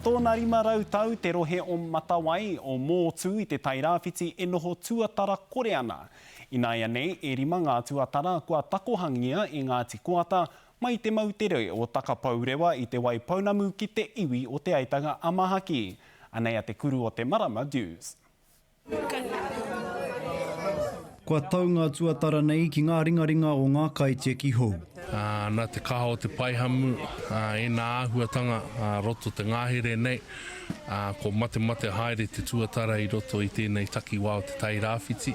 tōna 500 tau te rohe o Matawai, o Mōtū i Te Tairāwhiti e noho tuatara kore ana. Ināianei, e rima ngā tuatara kua takohangia e Ngāti Koata mai te moutere o Takapourewa i Te Waipounamu ki te iwi o Te Aitanga a Mahaki. Anei a Te Kuru o te Marama Dewes. Kua tau ngā tuatara nei ki ngā ringaringa o ngā kaitiaki hou. Nā te kaha o te paihamu ēnā āhuatanga roto te ngahere nei, ko matemate haere te tuatara i roto i tēnei takiwā o Te Tai Rāwhiti.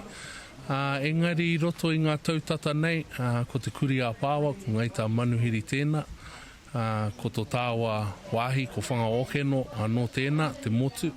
Engari i roto i ngā tau tata nei, ko Te Kurī-ā-Pāoa, ko Ngāi Tā Manuhiri tēnā, Ā, ko to tāua wāhi, ko Whangaokeno anō tēnā, te motu,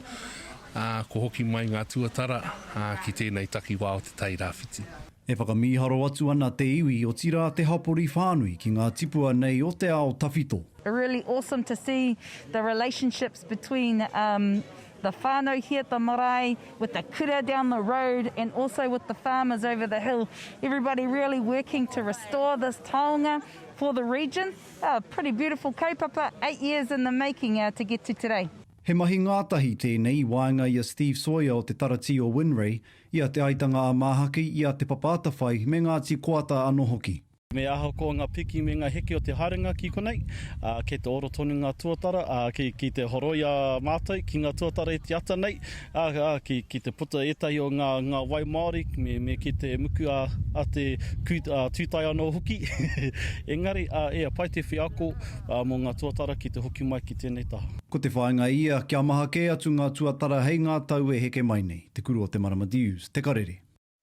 ā, ko hoki mai ngā tuatara, ā, ki tēnei takiwā o Te Tai Rāwhiti. E whakamīharo atu ana te iwi, otirā te hapori whānui ki ngā tipua nei o te ao tawhito. Really awesome to see the relationships between the whānau here at the marae with the kura down the road and also with the farmers over the hill. Everybody really working to restore this taonga for the region. A pretty beautiful kaupapa, eight years in the making to get to today. He mahi ngātahi tēnei i waenga i a Steve Sawyer o te Taratī o Whinray, i a Te Aitanga-a-Māhaki, i a Te Papa Atawhai me Ngāti Koata anō hoki. Me ahakoa ngā piki me ngā heke o te haerenga ki konei, ā, kei te ora tonu ngā tuatara, ā, ki, ki te horoi a mātou ki ngā tuatara i te ata nei, ā, ā, ki, ki te puta ētahi o ngā, ngā wai māori me, me ki te muku a, a te kū, a tūtai anō hoki. Engari, ā, ea, pai te wheako, ā, mō ngā tuatara ki te hoki mai ki tēnei taha. Ko te whāinga ia, kia maha kē atu ngā tuatara hei ngā tau e heke mai nei. Te Kuru o te Marama Dewes, Te Karere.